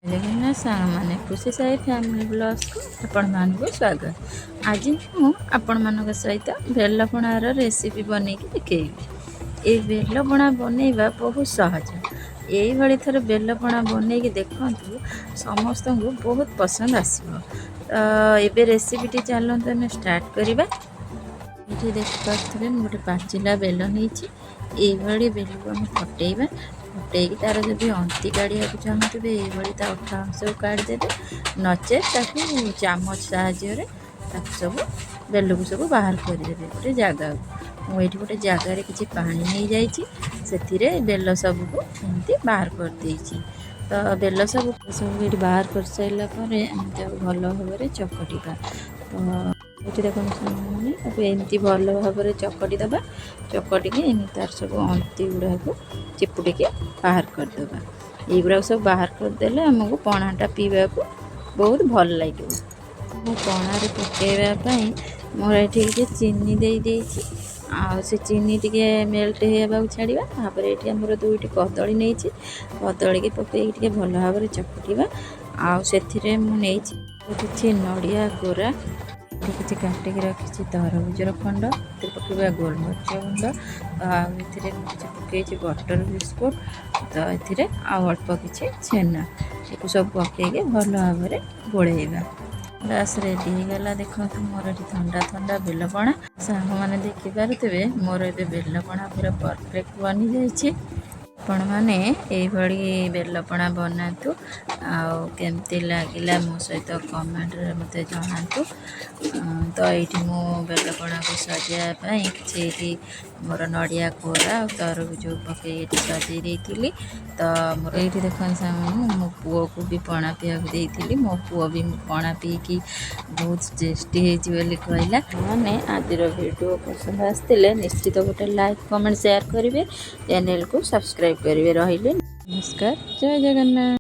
ଜଗନ୍ନାଥ ସାଙ୍ଗମାନେ, ଖୁସି ସାହି ଫ୍ୟାମିଲି ବ୍ଲଗ୍ସକୁ ଆପଣମାନଙ୍କୁ ସ୍ୱାଗତ। ଆଜି ମୁଁ ଆପଣମାନଙ୍କ ସହିତ ବେଲପଣାର ରେସିପି ବନେଇକି ଦେଖେଇବି। ଏଇ ବେଲପଣା ବନେଇବା ବହୁତ ସହଜ। ଏଇଭଳି ଥରେ ବେଲପଣା ବନେଇକି ଦେଖନ୍ତୁ, ସମସ୍ତଙ୍କୁ ବହୁତ ପସନ୍ଦ ଆସିବ। ତ ଏବେ ରେସିପିଟି ଚାଲନ୍ତୁ ଆମେ ଷ୍ଟାର୍ଟ କରିବା। ଏଠି ଦେଖିପାରୁଥିବେ, ମୁଁ ଗୋଟେ ପାଚିଲା ବେଲ ନେଇଛି। ଏଇଭଳି ବେଲକୁ ଆମେ ଫଟେଇବା। ଫଟେଇକି ତାର ଯଦି ଅନ୍ତି କାଢ଼ିବାକୁ ଚାହୁଁଥିବେ, ଏଇଭଳି ତା ଅଠା ଅଂଶକୁ କାଢ଼ିଦେବେ, ନଚେତ୍ ତାକୁ ଚାମଚ ସାହାଯ୍ୟରେ ତାକୁ ସବୁ ବେଲକୁ ସବୁ ବାହାର କରିଦେବେ ଗୋଟେ ଜାଗାକୁ। ମୁଁ ଏଇଠି ଗୋଟେ ଜାଗାରେ କିଛି ପାଣି ନେଇଯାଇଛି, ସେଥିରେ ବେଲ ସବୁକୁ ଏମିତି ବାହାର କରିଦେଇଛି। ତ ବେଲ ସବୁ ସବୁ ଏଇଠି ବାହାର କରିସାରିଲା ପରେ ଆମେ ତାକୁ ଭଲ ଭାବରେ ଚକଟିବା। ତ ଏଠି ଦେଖନ୍ତୁ ସାଙ୍ଗମାନେ, ତାକୁ ଏମିତି ଭଲ ଭାବରେ ଚକଟି ଦେବା। ଚକଟିକି ଏମିତି ତାର ସବୁ ଅନ୍ତି ଗୁଡ଼ାକୁ ଚିପୁଡ଼ିକି ବାହାର କରିଦେବା। ଏଇଗୁଡ଼ାକ ସବୁ ବାହାର କରିଦେଲେ ଆମକୁ ପଣାଟା ପିଇବାକୁ ବହୁତ ଭଲ ଲାଗିବ। ମୁଁ ପଣାରେ ପକାଇବା ପାଇଁ ମୋର ଏଠି ଟିକେ ଚିନି ଦେଇ ଦେଇଛି ଆଉ ସେ ଚିନି ଟିକେ ମେଲ୍ଟ ହେବାକୁ ଛାଡ଼ିବା। ତାପରେ ଏଠି ଆମର ଦୁଇଟି କଦଳୀ ନେଇଛି। କଦଳୀକି ପକାଇକି ଟିକେ ଭଲ ଭାବରେ ଚକଟିବା। ଆଉ ସେଥିରେ ମୁଁ ନେଇଛି କିଛି ନଡ଼ିଆ କୋରା, ଏଠି କିଛି କାଟିକି ରଖିଛି ତରଭୁଜର ଖଣ୍ଡ, ଏଥିରେ ପକାଇବା ଗୋଲମରିଚ ଗୁଣ୍ଡ, ଆଉ ଏଥିରେ ମୁଁ କିଛି ପକାଇଛି ବଟର ବିସ୍କୁଟ, ତ ଏଥିରେ ଆଉ ଅଳ୍ପ କିଛି ଛେନା। ଏକୁ ସବୁ ପକାଇକି ଭଲ ଭାବରେ ଗୋଳେଇବା। ବାସ୍, ରେଡ଼ି ହେଇଗଲା। ଦେଖନ୍ତୁ, ମୋର ଏଠି ଥଣ୍ଡା ଥଣ୍ଡା ବେଲପଣା। ସାଙ୍ଗମାନେ ଦେଖିପାରୁଥିବେ, ମୋର ଏବେ ବେଲପଣା ପୁରା ପରଫେକ୍ଟ ବନିଯାଇଛି। ଆପଣମାନେ ଏଇଭଳି ବେଲପଣା ବନାନ୍ତୁ ଆଉ କେମିତି ଲାଗିଲା ମୋ ସହିତ କମେଣ୍ଟରେ ମୋତେ ଜଣାନ୍ତୁ। ତ ଏଇଠି ମୁଁ ବେଲପଣାକୁ ସଜାଇବା ପାଇଁ କିଛି ଏଇଠି ମୋର ନଡ଼ିଆ କୋରା ଆଉ ତରଭୁଜ ପକାଇ ଏଇଠି ସଜେଇ ଦେଇଥିଲି। ତ ମୋର ଏଇଠି ଦେଖନ୍ତୁ ସାଙ୍ଗମାନେ, ମୁଁ ମୋ ପୁଅକୁ ବି ପଣା ପିଇବାକୁ ଦେଇଥିଲି। ମୋ ପୁଅ ବି ପଣା ପିଇକି ବହୁତ ଟେଷ୍ଟି ହେଇଛି ବୋଲି କହିଲା। ମାନେ ଆଜିର ଭିଡ଼ିଓ ପସନ୍ଦ ଆସିଥିଲେ ନିଶ୍ଚିତ ଗୋଟେ ଲାଇକ୍, କମେଣ୍ଟ, ସେୟାର କରିବେ, ଚ୍ୟାନେଲକୁ ସବସ୍କ୍ରାଇବ୍ କରିବେ। ରହିଲି, ନମସ୍କାର, ଜୟ ଜଗନ୍ନାଥ।